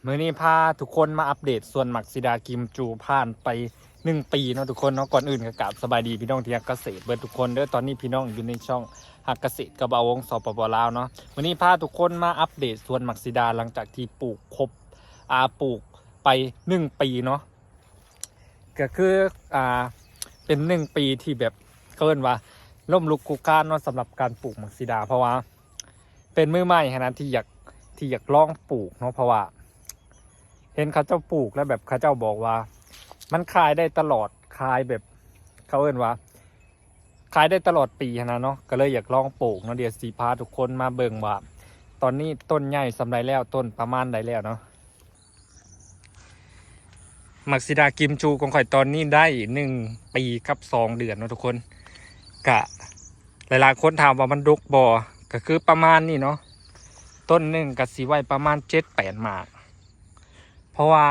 ມື້ນີ້ພາທຸກຄົນມາອັບເດດສວນໝາກສີດາກິມຈູ ຜ່ານໄປໜຶ່ງປີເນາະທຸກຄົນເນາະ. ກ່ອນອື່ນກໍກາບສະບາຍດີພີ່ນ້ອງທີ່ຮັກກະເສດເບິດທຸກຄົນເດີ. ຕອນນີ້ພີ່ນ້ອງຢູ່ໃນຊ່ອງຮັກກະເສດກັບບ່າວວົງ ສປປ ລາວເນາະ. ມື້ນີ້ພາທຸກຄົນມາອັບເດດສວນໝາກສີດາ ຫຼັງຈາກທີ່ປູກຄົບ ອາ ປູກໄປໜຶ່ງປີເນາະ. ກໍຄື ອ່າ ເປັນໜຶ່ງປີທີ່ແບບ ເຂົາເອີ້ນວ່າລົ້ມລຸກຄຸກຄານເນາະ ສຳລັບການປູກໝາກສີດາ ເພາະວ່າເປັນມືໃໝ່ຫັ້ນນະ ທີ່ຢາກ ທີ່ຢາກລອງປູກເນາະ. ເພາະວ່າເຫັນເຂົາເຈົ້າປູກແລ້ວແບບເຂົາເຈົ້າບອກວ່າມັນຂາຍໄດ້ຕະຫຼອດ ຂາຍແບບ ເຂົາເອີ້ນວ່າຂາຍໄດ້ຕະຫຼອດປີຫັ້ນນະເນາະ. ກໍເລີຍຢາກລອງປູກເນາະ. ດຽວຊິພາທຸກຄົນມາເບິ່ງວ່າຕອນນີ້ຕົ້ນໃຫຍ່ສ່ຳໃດແລ້ວ ຕົ້ນປະມານໃດແລ້ວເນາະ. ໝາກສີດາກິມຈູຂອງຂ້ອຍຕອນນີ້ໄດ້ໜຶ່ງປີກັບສອງເດືອນເນາະທຸກຄົນ. ກະຫຼາຍໆຄົນຖາມວ່າມັນດົກບໍ່ ກະຄືປະມານນີ້ເນາະ. ຕົ້ນໜຶ່ງກະຊິໄວ້ປະມານເຈັດແປດໝາກ ເພາະວ່າ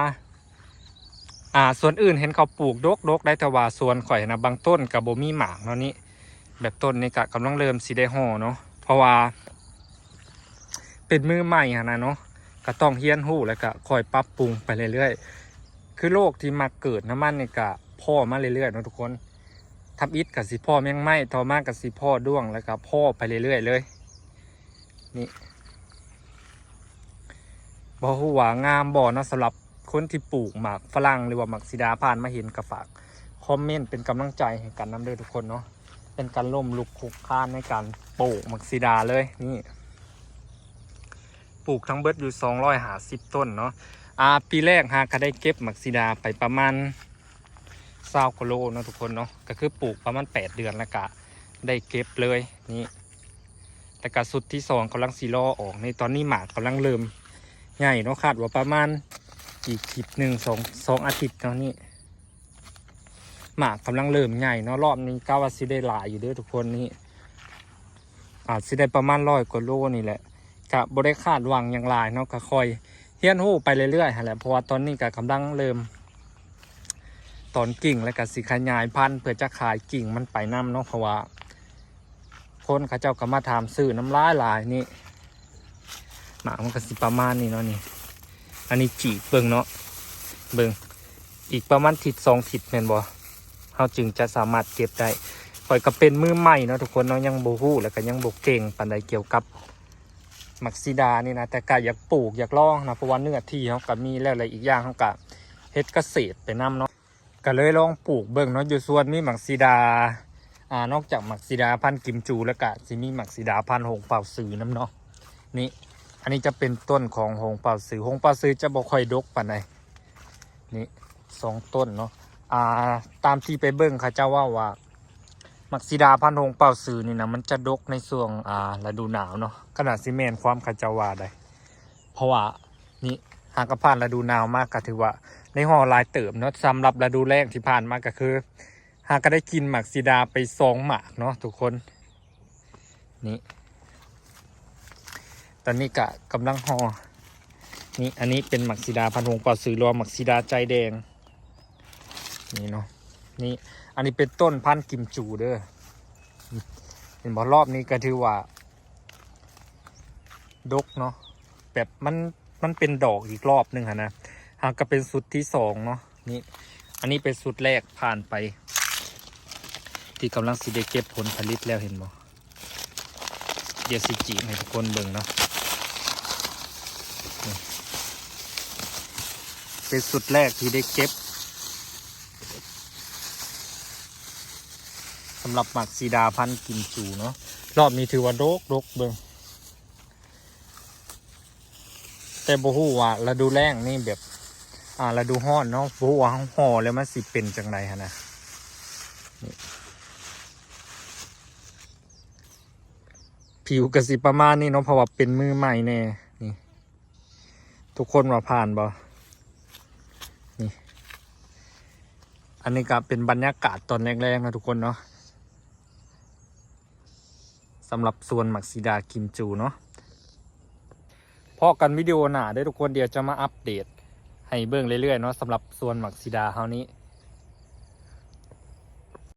ອ່າ ສວນອື່ນເຫັນເຂົາປູກດົກໆໄດ໋ ແຕ່ວ່າສວນຂ້ອຍນະ ບາງຕົ້ນກະບໍ່ມີໝາກເນາະ. ນີ້ ແບບຕົ້ນນີ້ກະກຳລັງເລີ່ມຊິໄດ້ຫໍ່ເນາະ ເພາະວ່າ ເປັນມືໃໝ່ຫັ້ນນະເນາະ ກໍຕ້ອງຮຽນຮູ້ ແລ້ວກໍຄ່ອຍປັບປຸງໄປເລື້ອຍໆ. ຄືໂລກທີ່ມັກເກີດນຳມັນນີ້ກໍພໍ້ມາເລື້ອຍໆເນາະທຸກຄົນ. ທຳອິດກໍຊິພໍ້ແມງໄມ້ ຕໍ່ມາກໍຊິພໍ້ດ້ວງ ແລ້ວກໍພໍ້ໄປເລື້ອຍໆເລີຍ. ນີ້ ບໍ່ຮູ້ວ່າງາມບໍ່ເນາະ ສຳລັບຄົນທີ່ປູກໝາກຝຣັ່ງ ຫຼືວ່າໝາກສີດາ ຜ່ານມາເຫັນກໍຝາກຄອມເມັນເປັນກຳລັງໃຈໃຫ້ກັນນຳເດີທຸກຄົນເນາະ. ເປັນການລົ້ມລຸກຄຸກຄານໃນການປູກໝາກສີດາເລີຍ. ນີ້ ປູກທັງເບິດຢູ່ສອງຮ້ອຍຫ້າສິບຕົ້ນເນາະ. ອາ ປີແລກຫາກະໄດ້ເກັບໝາກສີດາໄປປະມານຊາວກວ່າໂລເນາະທຸກຄົນເນາະ. ກໍຄືປູກປະມານແປດເດືອນ ແລ້ວກະໄດ້ເກັບເລີຍ. ນີ້ ແລ້ວກະຊຸດທີສອງກຳລັງຊິລໍອອກ. ນີ້ ຕອນນີ້ໝາກກຳລັງເລີ່ມໃຫຍ່ເນາະ ຄາດວ່າປະມານອີກທິດໜຶ່ງ ສອງ ສອງອາທິດເນາະ. ນີ້ ໝາກກຳລັງເລີ່ມໃຫຍ່ເນາະ. ຮອບນີ້ກະວ່າຊິໄດ້ຫຼາຍຢູ່ເດີທຸກຄົນ. ນີ້ ອາດຊິໄດ້ປະມານຮ້ອຍກວ່າໂລນີ້ແຫຼະ. ກະບໍ່ໄດ້ຄາດຫວັງຫຍັງຫຼາຍເນາະ ກະຄ່ອຍຮຽນຮູ້ໄປເລື້ອຍໆຫັ້ນແຫຼະ ເພາະວ່າຕອນນີ້ກະກຳລັງເລີ່ມຕອນກິ່ງ ແລ້ວກະຊິຂະຫຍາຍພັນເພື່ອຈະຂາຍກິ່ງມັນໄປນຳເນາະ ເພາະວ່າ ຄົນເຂົາເຈົ້າກໍມາຖາມຊື້ນຳຫຼາຍໆ. ນີ້ ໝາກມັນກໍຊິປະມານນີ້ເນາະ. ນີ້ ອັນນີ້ຈີກເບິ່ງເນາະ ເບິ່ງ ອີກປະມານທິດສອງທິດແມ່ນບໍ່ ເຮົາຈຶ່ງຈະສາມາດເກັບໄດ້. ຂ້ອຍກໍເປັນມືໃໝ່ເນາະທຸກຄົນເນາະ ຍັງບໍ່ຮູ້ ແລ້ວກໍຍັງບໍ່ເກັ່ງປານໃດກ່ຽວກັບໝາກສີດານີ້ນະ ແຕ່ກໍຢາກປູກຢາກລອງນະ ເພາະວ່າເນື້ອທີ່ເຮົາກໍມີແລ້ວ ແລະ ອີກຢ່າງເຮົາກໍເຮັດກະເສດໄປນຳເນາະ. ກໍເລີຍລອງປູກເບິ່ງເນາະ. ຢູ່ສວນມີໝາກສີດາ ອ່າ ນອກຈາກໝາກສີດາພັນກິມຈູ ແລ້ວກະຊິມີໝາກສີດາພັນຫົງເປົ່າຊືນຳເນາະ. ນີ້ ອັນນີ້ຈະເປັນຕົ້ນຂອງຫົງເປົ່າຊື ຫົງເປົ່າຊືຈະບໍ່ຄ່ອຍດົກປານໃດ. ນີ້ ສອງຕົ້ນເນາະ. ອ່າ ຕາມທີ່ໄປເບິ່ງເຂົາເຈົ້າເວົ້າວ່າ ໝາກສີດາພັນຫົງເປົ່າຊືນີ້ນະ ມັນຈະດົກໃນຊ່ວງ ອ່າ ລະດູໜາວເນາະ. ກໍໜ້າຊິແມ່ນຄວາມເຂົາເຈົ້າວ່າໄດ໋ ເພາະວ່າ ນີ້ ຫາກະຜ່ານລະດູໜາວມາ ກະຖືວ່າໄດ້ຫໍ່ຫຼາຍເຕີບເນາະ. ສຳລັບລະດູແລ້ງທີ່ຜ່ານມາ ກະຄືຫາກະໄດ້ກິນໝາກສີດາໄປສອງໝາກເນາະທຸກຄົນ. ນີ້ ຕອນນີ້ກະກຳລັງຫໍ່. ນີ້ ອັນນີ້ເປັນໝາກສີດາພັນຫົງເປົ່າຊື ຫຼືວ່າໝາກສີດາໃຈແດງ ນີ້ເນາະ. ນີ້ ອັນນີ້ເປັນຕົ້ນພັນກິມຈູເດີ. ເຫັນບໍ່ ຮອບນີ້ກະຖືວ່າດົກເນາະ ແບບມັນ ມັນເປັນດອກອີກຮອບໜຶ່ງຫັ້ນນະ. ຫາກະເປັນຊຸດທີສອງເນາະ. ນີ້ ອັນນີ້ເປັນຊຸດແລກຜ່ານໄປ ທີ່ກຳລັງຊິໄດ້ເກັບຜົນຜະລິດແລ້ວ ເຫັນບໍ່? ດຽວຊິຈີກໃຫ້ທຸກຄົນເບິ່ງເນາະ. ນີ້ ເປັນຊຸດແລກທີ່ໄດ້ເກັບ ສຳລັບໝາກສີດາພັນກິມຈູເນາະ. ຮອບນີ້ຖືວ່າດົກໆ ເບິ່ງ ແຕ່ບໍ່ຮູ້ວ່າລະດູແລ້ງນີ້ແບບ ອ່າ ລະດູຮ້ອນເນາະ ບໍ່ຮູ້ວ່າເຮົາຫໍ່ແລ້ວມັນຊິເປັນຈັ່ງໃດຫັ້ນນະ. ນີ້ ຜິວກໍຊິປະມານນີ້ເນາະ ເພາະວ່າເປັນມືໃໝ່ແດ່. ນີ້ ທຸກຄົນວ່າຜ່ານບໍ່? ນີ້ ອັນນີ້ກໍເປັນບັນຍາກາດຕອນແລງໆເນາະທຸກຄົນເນາະ ສຳລັບສວນໝາກສີດາກິມຈູເນາະ. ພໍ້ກັນວິດີໂອໜ້າເດີທຸກຄົນ ດຽວຈະມາອັບເດດໃຫ້ເບິ່ງເລື້ອຍໆເນາະ ສຳລັບສວນໝາກສີດາເຮົານີ້.